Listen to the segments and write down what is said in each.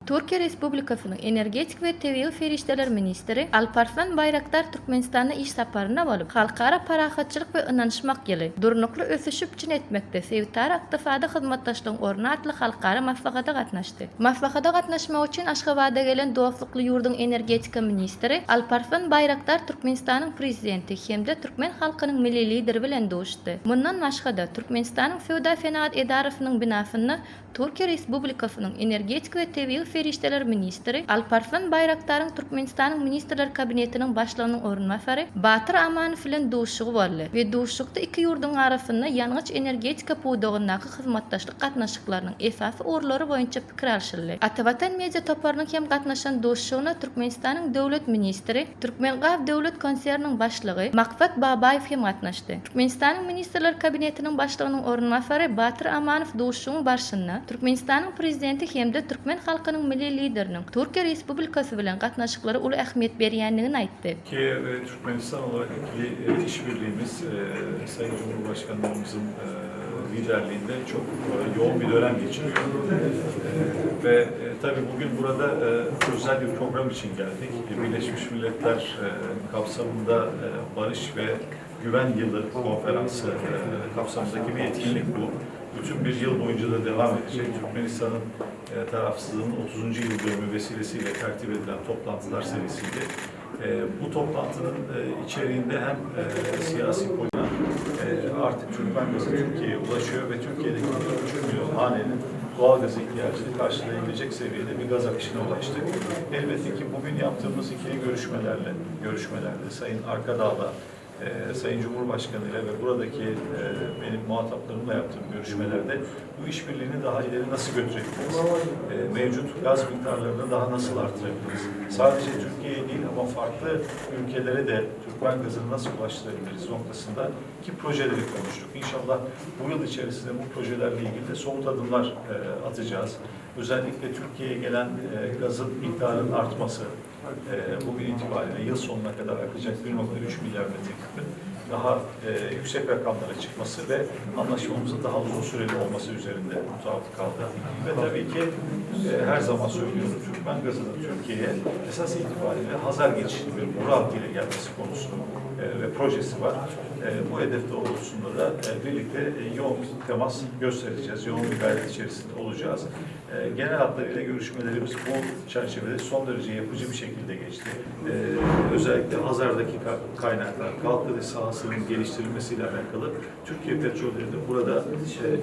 Türkiýe Respublikasynyň energetika we tebigy serişdeler ministri Alparslan Baýraktar Türkmenistanda iş saparynda bolup, Halkara parahatçylyk we ynanyşmak ýyly, durnukly ösüşi üpjün etmekde sebitara ykdysady hyzmatdaşlygyň orny atly halkara maslahata gatnaşdy. Maslahata gatnaşmak üçin Aşgabada gelen dostlukly ýurduň energetika ministri Alparslan Baýraktar Türkmenistanyň Prezidenti hem-de türkmen halkynyň Milli Lideri bilen duşdy. Mundan başga-da, Türkmenistanyň Söwda-senagat edarasynyň binasynda Türkiýe Respublikasynyň energetika we tebigy serişdeler ministri Alparslan Baýraktaryň Türkmenistanyň Ministrler Kabinetiniň Başlygynyň orunbasary Batyr Amanow bilen duşuşygy boldy we duşuşykda iki ýurduň arasynda ýangyç-energetika pudagyndaky hyzmatdaşlyk gatnaşyklarynyň esasy ugurlary boýunça pikir alşyldy. Atavatan media toparynyň hem gatnaşan duşuşygyna Türkmenistanyň döwlet ministri, Türkmengaz döwlet konserniniň başlygy Maksat Babaýew hem gatnaşdy. Türkmenistanyň Ministrler Kabinetiniň Başlygynyň orunbasary Batyr Amanow duşuşygyň barşynda Türkmenistanyň Prezidenti hem-de türkmen halkynyň Milli Lideriniň Türkiýe Respublikasy bilen gatnaşyklara uly ähmiýet berýändigini aýtdy. Türkiýe we Türkmenistan olarak ikili işbirliğimiz Sayın Cumhurbaşkanlarımızın liderliğinde çok yoğun bir dönem geçiriyor. Ve tabii bugün burada özel bir program için geldik. Birleşmiş Milletler kapsamında Barış ve Güven Yılı konferansı kapsamındaki bir etkinlik bu. Bütün bir yıl boyunca da devam edecek. Türkmenistan'ın tarafsızlığının 30. yıl dönümü vesilesiyle tertip edilen toplantılar serisiydi. Bu toplantının içeriğinde hem siyasi politika artık Türkmen gazı Türkiye'ye ulaşıyor ve Türkiye'deki 1,5 milyon hanenin doğal gaz ihtiyacını karşılayabilecek seviyede bir gaz akışına ulaştık. Elbette ki bugün yaptığımız ikili görüşmelerle, görüşmelerde Sayın Arkadağ'la, Sayın Cumhurbaşkanı ile ve buradaki benim muhataplarımla yaptığım görüşmelerde bu işbirliğini daha ileri nasıl götürebiliriz? Mevcut gaz miktarlarını daha nasıl artırabiliriz? Sadece Türkiye'ye değil ama farklı ülkelere de Türkmen gazını nasıl ulaştırabiliriz noktasında ki projeleri konuştuk. İnşallah bu yıl içerisinde bu projelerle ilgili de somut adımlar atacağız. Özellikle Türkiye'ye gelen gazın miktarının artması, bugün itibariyle yıl sonuna kadar akacak 1.3 milyar metreküpün daha yüksek rakamlara çıkması ve anlaşmamızın daha uzun süreli olması üzerinde mutabık kaldı. Ve tabii ki her zaman söylüyorum Türkmen gazının Türkiye'ye esas itibariyle Hazar geçişli bir boru hattıyla gelmesi konusu ve projesi var. Bu hedef doğrultusunda da birlikte yoğun bir temas göstereceğiz, yoğun bir gayret içerisinde olacağız. Genel hatlarıyla görüşmelerimiz bu çerçevede son derece yapıcı bir şekilde geçti. Özellikle Hazar'daki kaynaklar, Kalkınış sahasının geliştirilmesiyle alakalı Türkiye Petrolleri'nin burada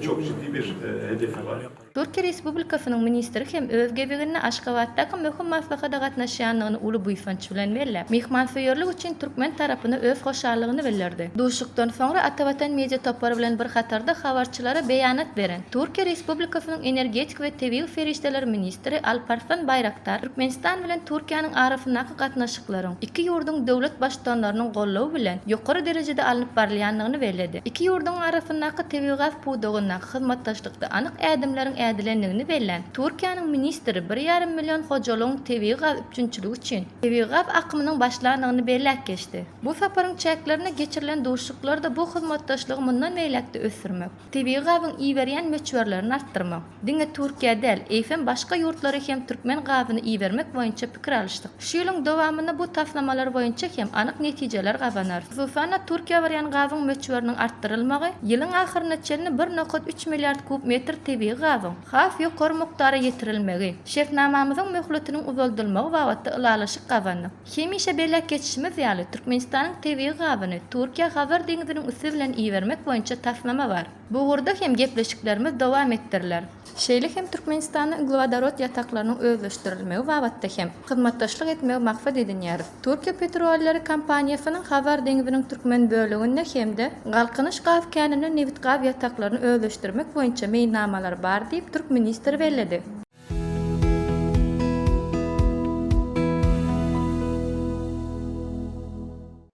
çok ciddi bir hedefi var. Türkiýe Respublikasynyň ministri hem öz gezeginde Aşgabatdaky möhüm maslahata gatnaşýandygyny uly buýsanç bilen belläp, myhmansöýerlik üçin türkmen tarapyna öz hoşallygyny bildirdi. Duşuşykdan soňra Atavatan media topary bilen bir hatarda habarçylara beýanat beren Türkiýe Respublikasynyň energetika we tebigy serişdeler ministri Alparslan Baýraktar Türkmenistan bilen Türkiýäniň arasyndaky gatnaşyklaryň iki ýurduň döwlet Baştutanlarynyň goldawy bilen ýokary derejede alnyp barylýandygyny belledi. Iki ýurduň arasyndaky tebigy gaz pudagyndaky hyzmatdaşlykda anyk ädimleriň ädilendigini bellän Türkiýäniň ministri bir ýarym million hojalygyň tebigy gaz üpjünçiligi üçin tebigy gaz akymynyň başlandygyny belläp geçdi. Bu saparyň çäklerinde geçirilen duşuşyklarda bu hyzmatdaşlygy mundan beýläk-de ösdürmek, Tebigy gazyň iberýän möçberlerini artdyrmak, diňe Türkiýä däl, eýsem başga ýurtlara hem türkmen gazyny ibermek boýunça pikir alyşdyk. Şu ýylyň dowamynda bu taslamalar boýunça hem anyk netijeler gazanarys. Hususan-da, Türkiýä barýan gazyň möçberiniň artdyrylmagy ýylyň ahyryna çenli bir nokat üç milliard kub metr tebigy gazyň has ýokary mukdara ýetirilmegi, şertnamamyzyň möhletiniň uzaldylmagy babatda ylalaşyk gazandyk. Hemişe belläp geçişimiz ýaly, Türkmenistanyň tebigy gazyny Türkiýä Hazar deňziniň üsti bilen ibermek boýunça taslama bar. Bu ugurda hem gepleşiklerimiz dowam etdiriler. Şeýle hem Türkmenistanda uglewodorod ýataklarynyň özleşdirilmegi babatda hem hyzmatdaşlyk etmegi maksat edinýäris. Türkiýe petrolleri kompaniýasynyň Hazar deňziniň türkmen böleginde hem-de Galkynyş gaz käninde nebitgaz ýataklaryny özleşdirmek boýunça meýilnamalary bar diýip, türk ministri belledi.